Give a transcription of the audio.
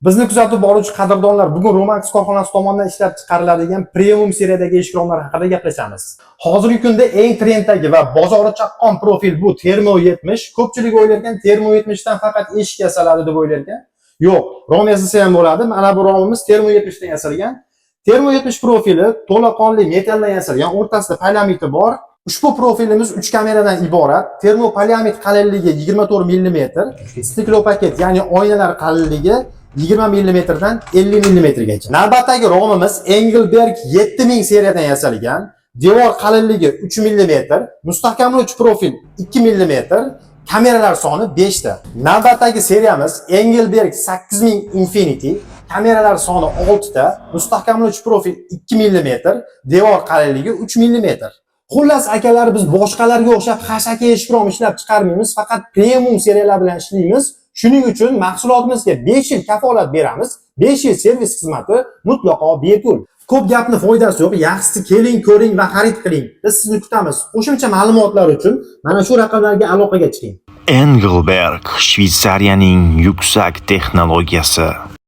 Bizni kuzatib boruvchi qadrdonlar, bugun Romax korxonasi tomonidan ishlab chiqariladigan premium seriyadagi eshik romlar haqida gaplashamiz. Hozirgi kunda eng trenddagi va bozori chaqqon profil bu Termo 70. Ko'pchilik o'ylarkan, Termo 70 dan faqat eshik yasaladi deb o'ylarkan. Yo'q, rom yasalsa ham bo'ladi. Mana bu romimiz Termo 70 dan yasalgan. Termo 70 profili to'laqonli metalldan yasalgan, o'rtasida poliamidi bor. Ushbu profilimiz 3 kameradan iborat. Termopoliamid qalinligi 24 mm, stiklopaket, ya'ni oynalar qalinligi 20 mm dan 50 mm gacha. Navbatdagi romimiz Engelberg 7000 seriyadan yasalgan. Devor qalinligi 3 mm, mustahkamlovchi profil 2 mm, kameralar soni 5 ta. Navbatdagi seriyamiz Engelberg 8000 Infinity. Kameralar soni 6 ta, mustahkamlovchi profil 2 mm, devor qalinligi 3 mm. Xullas akalar, biz boshqalarga o'xshab xashaki eshik rom ishlab chiqarmaymiz, faqat premium seriyalar bilan ishlaymiz. Shuning uchun mahsulotimizga 5 yil kafolat beramiz. 5 yil servis xizmati mutlaqo bepul. Ko'p gapni foydasi yo'q. Yaxshisi keling, ko'ring va xarid qiling. Biz sizni kutamiz. Qo'shimcha ma'lumotlar uchun mana shu raqamlarga aloqaga chiqing. Engelberg, Shvetsariyaning yuksak texnologiyasi.